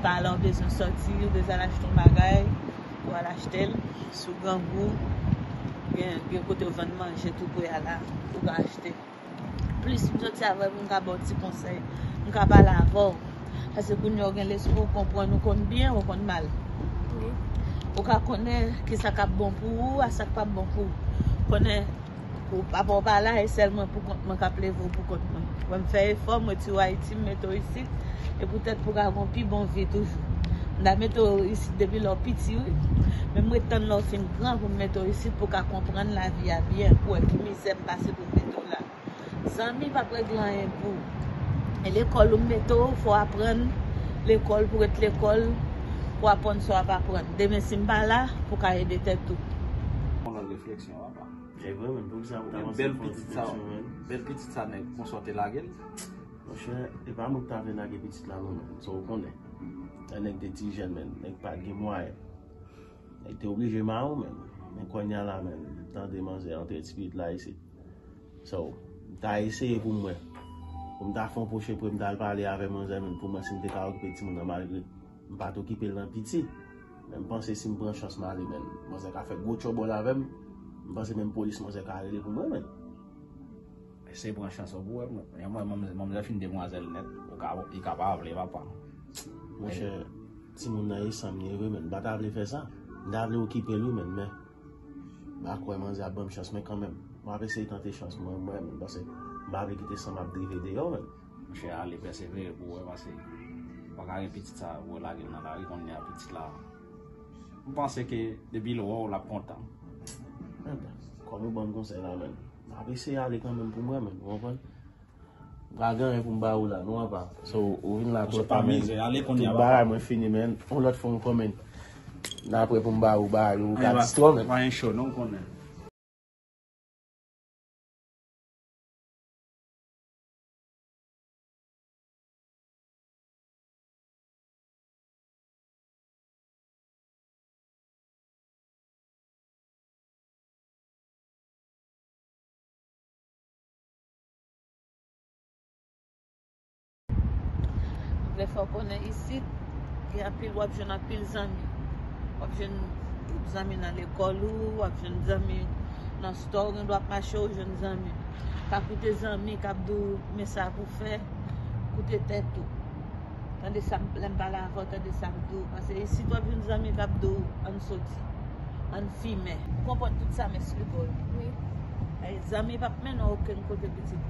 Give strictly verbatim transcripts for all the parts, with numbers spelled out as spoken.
Talè w bezwen sòti, ou bezwen al achte yon bagay, ou al achte l. Si w grangou, gen, gen kote yo vann manje tou pre a la, ou ka achte. Plis m sòti avè w, m ka ba w ti konsèy, m ka pale avè w. Paske kounye a w gen lespri, w konprann, ou konn byen, ou konn mal. Wi. Ou ka konnen kisa k ap bon pou ou, a sa k p ap bon pou ou. Konnen Ou, papa w pa la, e sèl mwen poukont mwen k ap leve w poukont mwen. Wè m fè efò, m retire w Ayiti, m mete w isit, e poutèt pou w ka gen yon pi bon vi toujou. M ta mete w isit depi lè w piti, wi. Men m ret tann lè w fin gran pou m mete w isit, pou w ka konprann lavi a byen, pou w wè ki mizè m pase pou m mete w la. Zanmi p ap regle anyen pou ou. E lekòl ou m mete w, fò w aprann lekòl pou w ret lekòl, pou w aprann sa w ap aprann. Demen si m pa la, pou w ka ede tèt ou. Yon lòt refleksyon, papa. E vre, men, poukisa ou ta panse fè yon refleksyon, men? Bèl pitit sa, nèg, konsa w te lage l? Monchè, e pa mwen ki ta vle lage pitit la, non, men. Sa w konnen. Lè nèg te ti jèn, men, nèg pa t gen mwayen. Nèg te oblije mare w, men. Men kounye a la, men, m tande manzè antre ti pitit la isit. So, m ta eseye pou m wè. Pou m ta fè yon pwochen pre, m ta al pale avè manzè, men, pou m wè si m te ka okipe timoun nan, malgre m pa t okipe l nan piti. Men m panse si m pran chans m ale, men, manzè ka fè gwo tchòbòl avè m. M panse menm polis manzè ka rele pou mwen, men. Eseye pran chans ou pou wè, men, men mwen, manzè fin demwazèl nèt, ou ka, li ka pa vle, papa. Monchè, timoun nan e san m li ye vre, men, m pa ta vle fè sa. M ta vle okipe l, wi, men, men, m pa kwè manzè ap ban m chans, men kanmenm, m ap eseye tante chans mwen, mwen, men, paske m pa vle kite san m ap drive deyò, men. Monchè, ale pèsevere pou wè, paske ou pa ka gen pitit sa, ou lage l nan lari, kounye a pitit la. M panse ke depi l wè w, l ap kontan. Enben, kòm ou ban m konsèy la, men, m ap eseye ale kanmenm pou m wè, men, ou konprann? M pa gen anyen pou m ba ou la, non, apa. So, ou vin la twò ta, men. Tout bagay mwen fini, men. Yon lòt fwa ankò, men. N apre pou m ba ou bagay, ou ka distwè, men. Pa gen cho, non, konnen. M vle fè w konnen isit, gen anpil, w ap jwenn anpil zanmi. W ap jwenn gwoup zanmi nan lekòl ou, w ap jwenn zanmi nan store, ou gen dwa ap mache, ou jwenn zanmi. Pa koute zanmi k ap di w, men sa pou fè, koute tèt ou. Tande sa m, lè m pale avè w, tande sa m di w. Paske isit w ap jwenn zanmi k ap di w, ann soti, ann fimen. Ou konprann tout sa m esplike w yo? Wi. Ay, zanmi p ap mennen w okenn kote, pitit.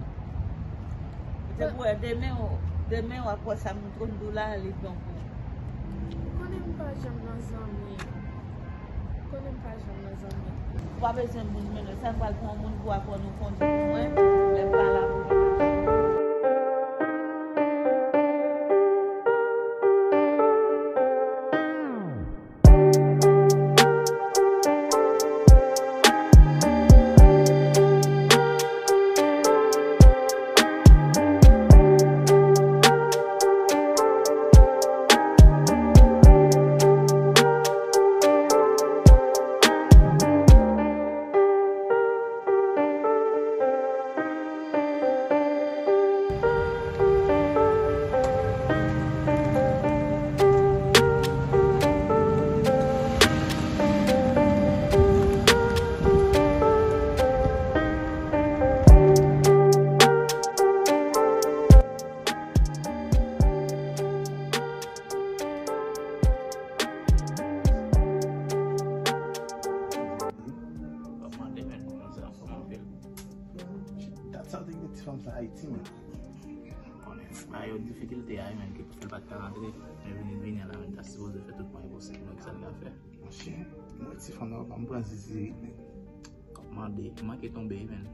Ou te pou wè demen, w, demen w ap wè sa m konn di w la, li bon pou ou. Ou konnen m pa janm nan zanmi. Ou konnen m pa janm nan zanmi. Ou pa bezwen moun mennen. Sa m pral pran yon moun pou aprann ou kondui pou mwen, lè m pa la pou mwen. W ap mande, men, kòman sa, kòman w fè l? Dat sa w te kite ti fanm sa Ayiti, men. Konnen, ba yo difikilte a, men, ki fè l pa t ka rantre, men vini, vini la, men, ta sipoze fè tout mwayen posib, men, sa l ka fè. Monchè, mwen ti fanm nan, pa m pran zizirit, men. W ap mande, manke tonbe, men.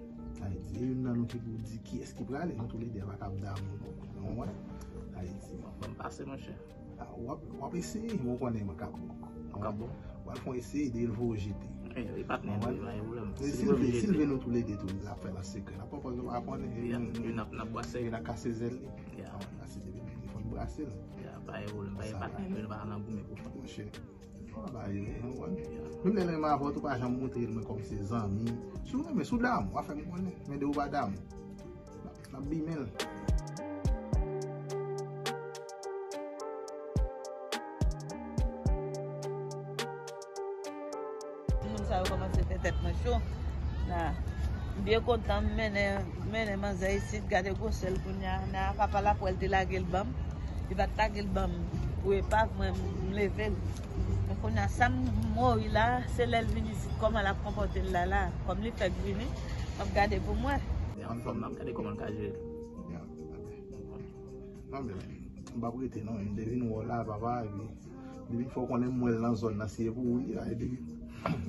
Ayiti, e youn nan nou ki pou di kiyès ki prale, nou toulede pa kab damou, non. Non, wè. Ayiti. Ban m pase, monchè. A, w ap, w ap eseye, men w konnen m ka bon. M ka bon. W al fè yon eseye, de l voye jete. E, e pa t gen pwoblèm. Si l vle, si l vle nou toulede tou, l ap fè l an sekrè. N ap pran pòz nou pa konnen. N ap, n ap brase. N ap kase zèl li. Ya. Paske depi li fò n brase l. Ya, pa gen pwoblèm, pa gen patnè, nou pa nan goumen pou fè. Monchè. Menm lè l renmen avè w tou, pa janm montre l, men kòm se zanmi. Si w renmen, si w damou, w a fè m konnen. Men de ou pa damou, n ap bimen l. Moun sa yo kòmanse fè tèt mwen cho. Na, m byen kontan, m mennen, mennen manzè isit, gade gwosè l kounye a. Na, papa l ap wè l te lage l ban m. Li pa t lage l ban m pou epav mwen, m leve l. Men kounye a, sa m mori la, se lè l vin isit, kòman l ap konpòte l la, la. Kòm li fèk vini, m ap gade pou m wè. Yon fòm nan, m ap gade kòman l ka jere l. Non, men, m p ap rete, non, m te vin wè w la, papa, epi depi m fè w konnen m wè l nan zòn nan, se pou ou li la, e depi,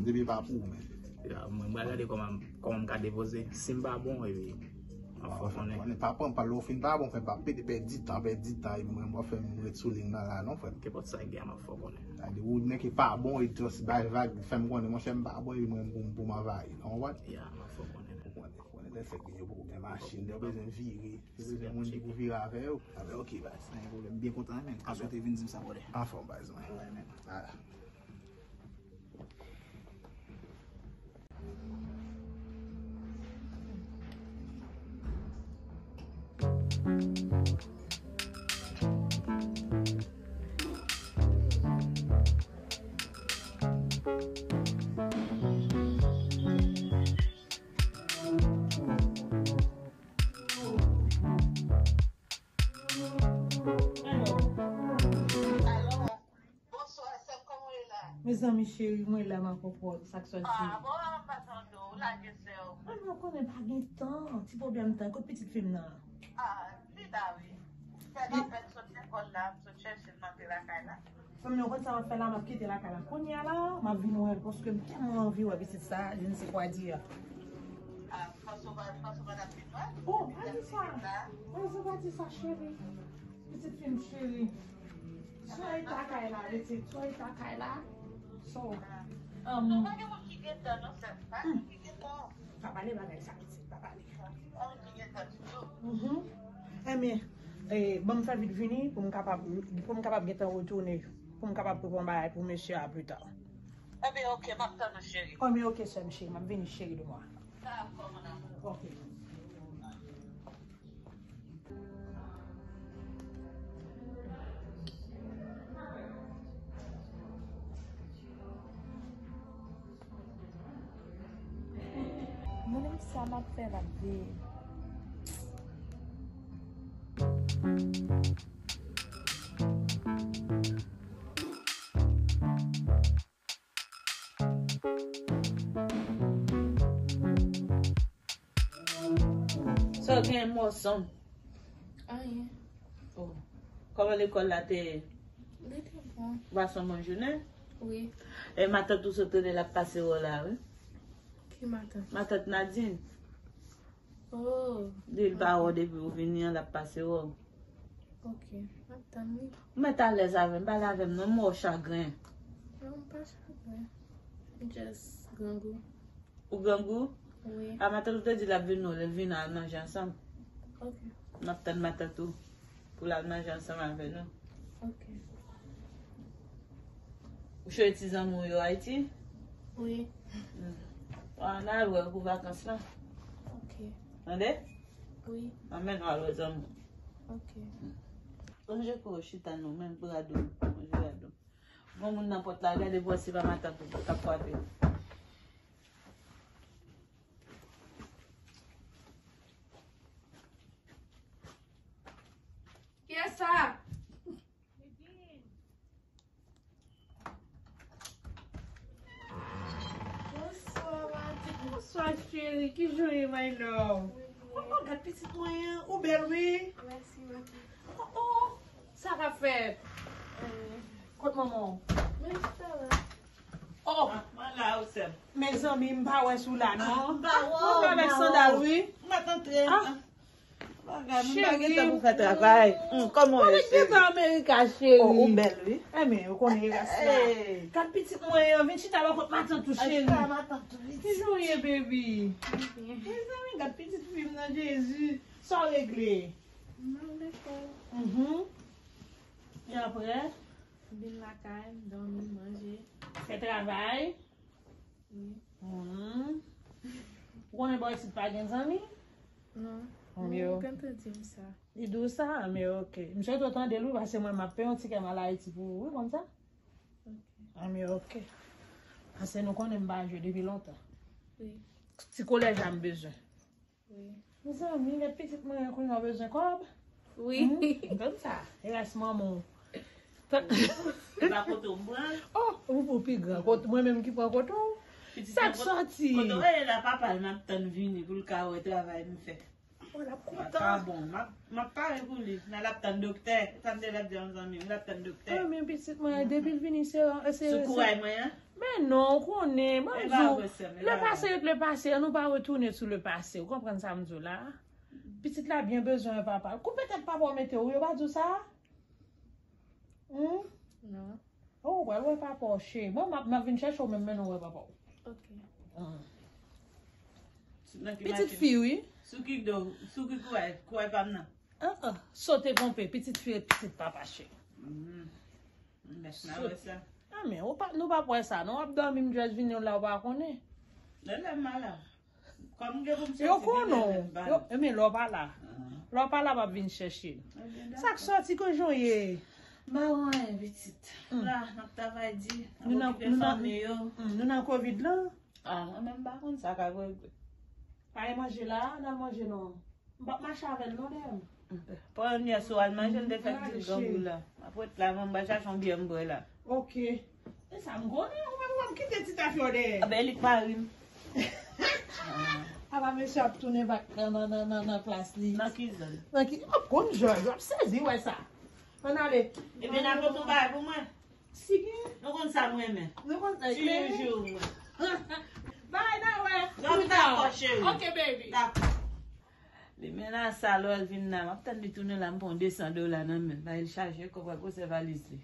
depi pa pou ou, men. Ya, mwen, m pral gade kòman, kòman m ka depoze. Si m pa bon, epi, m ap fè w konnen. Konnen pa pran, pa lè w fin pa bon, fè m pa pede pèdi tan, pèdi tan, epi mwen, m ap fè m ret sou liy nan la, non, frè m. Kenpòt sa k gen, m ap fè w konnen. Gade, ou nèk pa bon, e just bay vag, fè m konnen, monchè, m pa bon, epi mwen, pou, pou m anvayi, ou konprann? Ya, m ap fè w konnen. Ou konnen, konnen, lè fèk gen yon pwoblèm machin, lè w bezwen vire. Yo bezwen moun ki pou vire avè yo. Ah, ben, ok, baz. Pa gen pwoblèm. Byen kontan, men. Anfòm. Anfòm, baz, mwen. Wè, men. Ah. Mezanmi cheri, mwen la, ma kòkòt, sa k sòti? Ah, bon, m pa tande w, lage sè w. Ah, mwen konnen pa gen tan, ti pwoblèm tan, kot pitit fi m nan? Ah, li la, wi. Fè l apèl sot lekòl la, m sot chèche l, m antre lakay la. Fanmi, ou konn sa m ap fè la, m ap kite lakay la. Kounye a la, m ap vin wè l, paske m tèlman anvi wè pitit sa, je ne sais quoi dire. Ah, panse w pa, panse w pa t ap vin wè l? Oh, pa di sa. Panse w pa di sa, cheri. Pitit fi m cheri. Sou eta kay la, pitit. Sou eta kay la. So, um, pa gen moun ki gentan, non, sè. Pa gen moun ki gentan. Pa pale bagay sa, pitit. Pa pale. Pa gen moun ki gentan ditou. Mhm. Enben, eh, ban m fè vit vini pou m kapab, pou m kapab gentan retounen, pou m kapab prepare yon bagay pou mesye a pita. Enben, ok, m ap tann ou, cheri. Enben, ok, sè m cheri, m ap vini, cheri de mwa. Dakò, mon amour. Ok. Mwen menm sa m ap fè l ap veye. Sa w gen mòson? Anyen. Oh. Kòman lekòl la te ye? Li te bon. Ou pase yon bon jounen? Wi. E matant ou sot rele l ap pase wè w la, wi. Ki matant? Matant Nadine. Oh. Li l pa wè w depi ou vini an, l ap pase wè w. Ok, m ap tann li. Ou mèt alèz avè m, pale avè m non, m wè w chagren. Non, m pa chagren. M just grangou. Ou grangou? Wi. A matant ou te di l ap vin wè w, lè l vin al manje ansanm. Ok. M ap tann matant ou pou l al manje ansanm avè nou. Ok. Ou cheri ti zanmi w yo Ayiti? Wi. Hmm. Ann al wè yo pou vakans lan. Ok. Tande? Wi. Ann men nou al wè zanmi w. Ok. Sonje ke w chita nou menm pou rado, manje rado. Gon moun nan pòt la, gade pou wè si pa matant ou k ap frape. Kiyès sa? Bonswa, Mati. Bonswa, cheri. Ki jan w ye, my love? Oh, oh, gad pitit mwen an. Ou bèl, wi. Mèsi, Mati. Oh, oh. Sa k ap fèt? Eh. Kot manman w? Men chita la. Oh! Ah, mwen la, wi, sè m. Mezanmi, m pa wè sou la, non. Ah, m pa wè w, m pa wè w. Ou avèk sandal, wi. M mèt antre. Ah. Bagay, m pa gen tan pou fè travay. Hmm, kòman w ye, cheri? Mwen gentan Amerika, cheri. Oh, ou bèl, wi. Enben, ou konnen ras la. Hey. Gad pitit mwen an, vin chita bò kot matant ou, cheri. Ay, chita matant ou, wi. Ki jan w ye, baby? Mezanmi, gad pitit fi m nan, Jezi. Sa w regle? M al lekòl. Mhm. E apre? Vin lakay, dòmi, manje. Fè travay. Wi. Hmm. Ou konnen bò isit pa gen zanmi? Non. Mwen gentan di m sa. Li di w sa? Anben, ok. M swete w tande l, wi, paske mwen, m ap peye yon tikè m al Ayiti pou ou, wi, konn sa? Ok. Anben, ok. Paske nou konnen m pa jwe depi lontan. Wi. Ti kolèj la m bezwen. Wi. Mezanmi, lè pitit mwen kounye a bezwen kòb. Wi. Hmm? M konn sa. E rès manman w. E pa kote w m pran l. Oh, ou, ou pi gran. Kot-, mwen menm ki pran kote w. Sa k sòti? Kote w ye la, papa l m ap tann vini pou l ka wè travay m fè. Mwen ap kontan. Sa bon, m ap, m ap pare pou li. Nan l ap tann doktè. Sa m te la di yon zanmi m, l ap tann doktè. Ah, men pitit mwen, depi l vini, se, se, sou kouray mwen an? Men non, ou konnen, mwen di w, le pase ret le pase, an nou pa retounen sou le pase. Ou konprann sa m di w la? Pitit la byen bezwen papa. Koupe tèt papa w mete w, yo pa di w sa? Hmm? Non. Oh, ou pral wè papa w, cheri. Mwen, m ap, m ap vin chèche w menm, men nou wè papa w. Ok. Hmm. Pitit fi, wi. Sou ki do, sou ki kouray, kouray pa m nan. Ah, ah. Sote ponpe, pitit fi, pitit papa, cheri. Hmm. Mèt nan wè sa. Ah, men, ou pa, nou pa wè sa, non? W ap dòmi, m jis vini la, ou pa konnen. Lè lè m malad. Kòm m gen pou m soti, yo konnen w. Yo, men lè w pa la. Lè w pa la, m ap vin chèche l. Sa k sòti, kojan w ye? M pa wè anyen, pitit. Hmm. La, n ap travay di, n ap okipe fanmi yo. Hmm, nou nan kovid lan? Ah, mwen menm m pa konn sa k ap regle. Pa gen manje la, n al manje non. M p ap mache avè l non dèyè m. Premyè sou al manje, m te fèk di l grangou la. M ap ret la, mwen m pral chache yon byè m bwè la. Ok. E sa m konnen, ou menm w ap kite ti tafya w dèyè. Anben, li k mari m. Apa mesye ap tounen bak nan, nan, nan, nan, nan plas li. Nan kizòn. Nan ki, w ap konn jòj, w ap sezi wè sa. Ann ale. Ebyen, n ap pote yon bagay pou mwen. Si gen. Nou konn sa m renmen. Nou konn sa. Ti joujou mwen. Bay nan wè. Lòt dakò, cheri. Ok, baby. Dakò. Li men nan sa, lè l vin la, m ap tann li tounen la, m pran yon de san dola nan men l. Bay l chaje, kòb pral gwosè valiz li.